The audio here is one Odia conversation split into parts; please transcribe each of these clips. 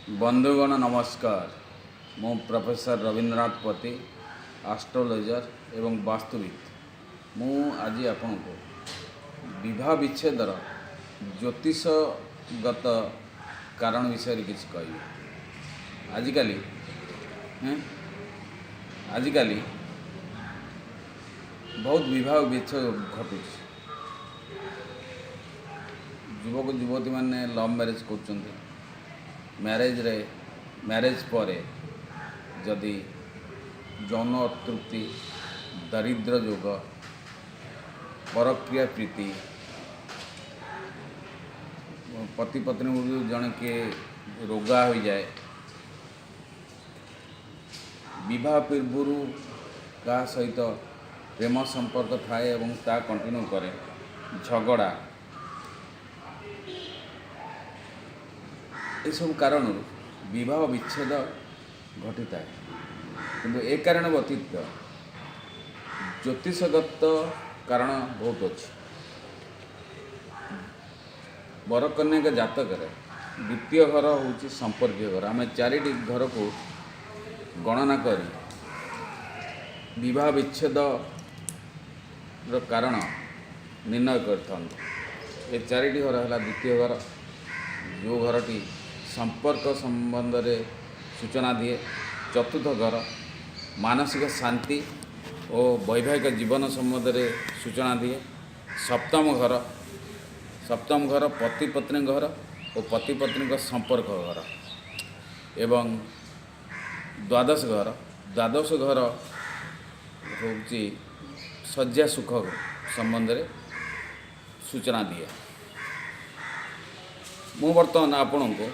ବନ୍ଧୁଗଣ, ନମସ୍କାର। ମୁଁ ପ୍ରଫେସର ରବୀନ୍ଦ୍ରନାଥ ପତି, ଆଷ୍ଟ୍ରୋଲୋଜର ଏବଂ ବାସ୍ତୁବିତ୍। ମୁଁ ଆଜି ଆପଣଙ୍କୁ ବିବାହ ବିଚ୍ଛେଦର ଜ୍ୟୋତିଷଗତ କାରଣ ବିଷୟରେ କିଛି କହିବି। ଆଜିକାଲି ବହୁତ ବିବାହ ବିଚ୍ଛେଦ ଘଟୁଛି। ଯୁବକ ଯୁବତୀମାନେ ଲଭ୍ ମ୍ୟାରେଜ୍ କରୁଛନ୍ତି। ମ୍ୟାରେଜ୍ ପରେ ଯଦି ଯୌନ ଅତୃପ୍ତି, ଦାରିଦ୍ର୍ୟ ଯୋଗ, ପରକ୍ରିୟା ପ୍ରୀତି, ପତି ପତ୍ନୀଙ୍କୁ ଜଣେ କିଏ ରୋଗା ହୋଇଯାଏ, ବିବାହ ପୂର୍ବରୁ କାହା ସହିତ ପ୍ରେମ ସମ୍ପର୍କ ଥାଏ ଏବଂ ତା କଣ୍ଟିନ୍ୟୁ କରେ, ଝଗଡ଼ା, ଏସବୁ କାରଣରୁ ବିବାହ ବିଚ୍ଛେଦ ଘଟିଥାଏ। କିନ୍ତୁ ଏ କାରଣ ବ୍ୟତୀତ ଜ୍ୟୋତିଷଗତ କାରଣ ବହୁତ ଅଛି। ବରକନ୍ୟାଙ୍କ ଜାତକରେ ଦ୍ୱିତୀୟ ଘର ହେଉଛି ସମ୍ପର୍କୀୟ ଘର। ଆମେ ଚାରିଟି ଘରକୁ ଗଣନା କରି ବିବାହ ବିଚ୍ଛେଦର କାରଣ ନିର୍ଣ୍ଣୟ କରିଥାନ୍ତୁ। ଏ ଚାରିଟି ଘର ହେଲା, ଦ୍ୱିତୀୟ ଘର, ଯେଉଁ ଘରଟି ସମ୍ପର୍କ ସମ୍ବନ୍ଧରେ ସୂଚନା ଦିଏ; ଚତୁର୍ଥ ଘର ମାନସିକ ଶାନ୍ତି ଓ ବୈବାହିକ ଜୀବନ ସମ୍ବନ୍ଧରେ ସୂଚନା ଦିଏ; ସପ୍ତମ ଘର, ସପ୍ତମ ଘର ପତି ପତ୍ନୀଙ୍କ ଘର ଓ ପତି ପତ୍ନୀଙ୍କ ସମ୍ପର୍କ ଘର ଏବଂ ଦ୍ୱାଦଶ ଘର। ଦ୍ୱାଦଶ ଘର ହେଉଛି ଶଯ୍ୟା ସୁଖ ସମ୍ବନ୍ଧରେ ସୂଚନା ଦିଏ। ମୁଁ ବର୍ତ୍ତମାନ ଆପଣଙ୍କୁ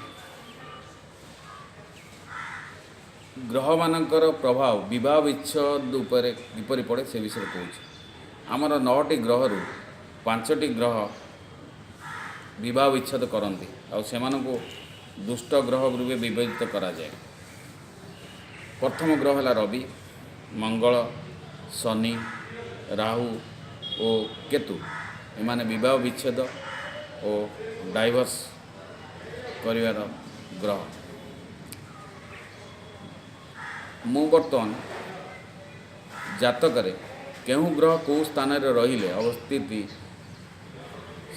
ଗ୍ରହମାନଙ୍କର ପ୍ରଭାବ ବିବାହ ବିଚ୍ଛେଦ ଉପରେ କିପରି ପଡ଼େ, ସେ ବିଷୟରେ କହୁଛି। ଆମର ନଅଟି ଗ୍ରହରୁ ପାଞ୍ଚଟି ଗ୍ରହ ବିବାହ ବିଚ୍ଛେଦ କରନ୍ତି ଆଉ ସେମାନଙ୍କୁ ଦୁଷ୍ଟ ଗ୍ରହ ରୂପେ ବିବେଚିତ କରାଯାଏ। ପ୍ରଥମ ଗ୍ରହ ହେଲା ରବି, ମଙ୍ଗଳ, ଶନି, ରାହୁ ଓ କେତୁ। ଏମାନେ ବିବାହ ବିଚ୍ଛେଦ ଓ ଡାଇଭର୍ସ କରିବାର ଗ୍ରହ। ମୁଁ ବର୍ତ୍ତମାନ ଜାତକରେ କେଉଁ ଗ୍ରହ କେଉଁ ସ୍ଥାନରେ ରହିଲେ ଅବସ୍ଥିତି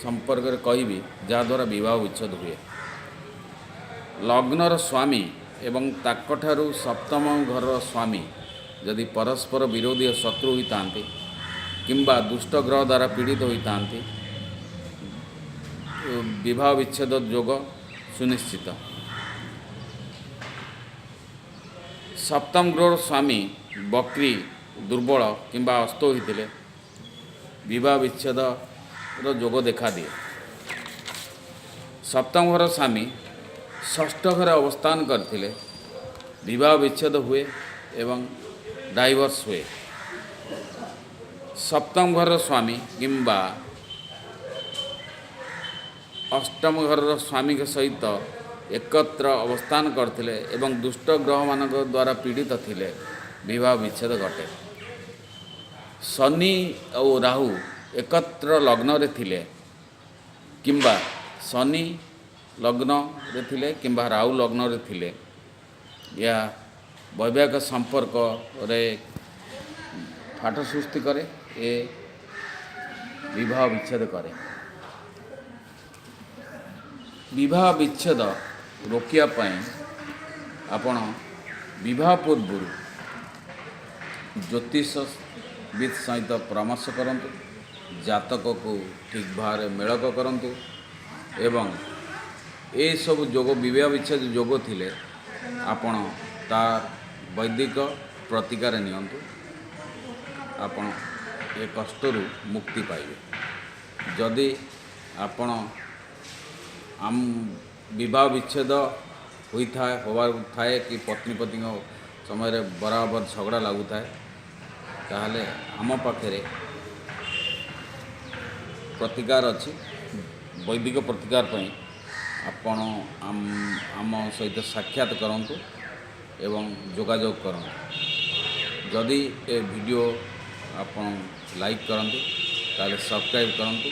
ସମ୍ପର୍କରେ କହିବି, ଯାହାଦ୍ୱାରା ବିବାହ ବିଚ୍ଛେଦ ହୁଏ। ଲଗ୍ନର ସ୍ୱାମୀ ଏବଂ ତାଙ୍କଠାରୁ ସପ୍ତମ ଘରର ସ୍ୱାମୀ ଯଦି ପରସ୍ପର ବିରୋଧୀ ଓ ଶତ୍ରୁ ହୋଇଥାନ୍ତି କିମ୍ବା ଦୁଷ୍ଟ ଗ୍ରହ ଦ୍ୱାରା ପୀଡ଼ିତ ହୋଇଥାନ୍ତି, ବିବାହ ବିଚ୍ଛେଦ ଯୋଗ ସୁନିଶ୍ଚିତ। ସପ୍ତମ ଗ୍ରହର ସ୍ୱାମୀ ବକ୍ରି, ଦୁର୍ବଳ କିମ୍ବା ଅସ୍ତ ହୋଇଥିଲେ ବିବାହ ବିଚ୍ଛେଦର ଯୋଗ ଦେଖାଦିଏ। ସପ୍ତମ ଘର ସ୍ୱାମୀ ଷଷ୍ଠ ଘରେ ଅବସ୍ଥାନ କରିଥିଲେ ବିବାହ ବିଚ୍ଛେଦ ହୁଏ ଏବଂ ଡାଇଭର୍ସ ହୁଏ। ସପ୍ତମ ଘରର ସ୍ୱାମୀ କିମ୍ବା ଅଷ୍ଟମ ଘରର ସ୍ୱାମୀଙ୍କ ସହିତ ଏକତ୍ର ଅବସ୍ଥାନ କରିଥିଲେ ଏବଂ ଦୁଷ୍ଟ ଗ୍ରହମାନଙ୍କ ଦ୍ୱାରା ପୀଡ଼ିତ ଥିଲେ ବିବାହ ବିଚ୍ଛେଦ ଘଟେ। ଶନି ଆଉ ରାହୁ ଏକତ୍ର ଲଗ୍ନରେ ଥିଲେ କିମ୍ବା ଶନି ଲଗ୍ନରେ ଥିଲେ କିମ୍ବା ରାହୁ ଲଗ୍ନରେ ଥିଲେ, ଏହା ବୈବାହିକ ସମ୍ପର୍କରେ ଫାଟ ସୃଷ୍ଟି କରେ, ଏ ବିବାହ ବିଚ୍ଛେଦ କରେ। ବିବାହ ବିଚ୍ଛେଦ ରୋକିବା ପାଇଁ ଆପଣ ବିବାହ ପୂର୍ବରୁ ଜ୍ୟୋତିଷବିତ୍ ସହିତ ପରାମର୍ଶ କରନ୍ତୁ, ଜାତକକୁ ଠିକ୍ ଭାବରେ ମେଳକ କରନ୍ତୁ ଏବଂ ଏସବୁ ଯୋଗ, ବିବାହ ବିଚ୍ଛେଦ ଯୋଗ ଥିଲେ ଆପଣ ତା ବୈଦିକ ପ୍ରତିକାର ନିଅନ୍ତୁ। ଆପଣ ଏ କଷ୍ଟରୁ ମୁକ୍ତି ପାଇବେ। ଯଦି ଆପଣ ଆମ ବିବାହ ବିଚ୍ଛେଦ ହୋଇଥାଏ, ହେବାକୁ ଥାଏ କି ପତ୍ନୀ ପତିଙ୍କ ସମୟରେ ବରାବର ଝଗଡ଼ା ଲାଗୁଥାଏ, ତାହେଲେ ଆମ ପାଖରେ ପ୍ରତିକାର ଅଛି। ବୈଦିକ ପ୍ରତିକାର ପାଇଁ ଆପଣ ଆମ ସହିତ ସାକ୍ଷାତ କରନ୍ତୁ ଏବଂ ଯୋଗାଯୋଗ କରନ୍ତୁ। ଯଦି ଏ ଭିଡ଼ିଓ ଆପଣ ଲାଇକ୍ କରନ୍ତି, ତାହେଲେ ସବସ୍କ୍ରାଇବ୍ କରନ୍ତୁ,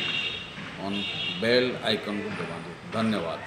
ଅନ୍ ବେଲ୍ ଆଇକନ୍କୁ ଦବାନ୍ତୁ। ଧନ୍ୟବାଦ।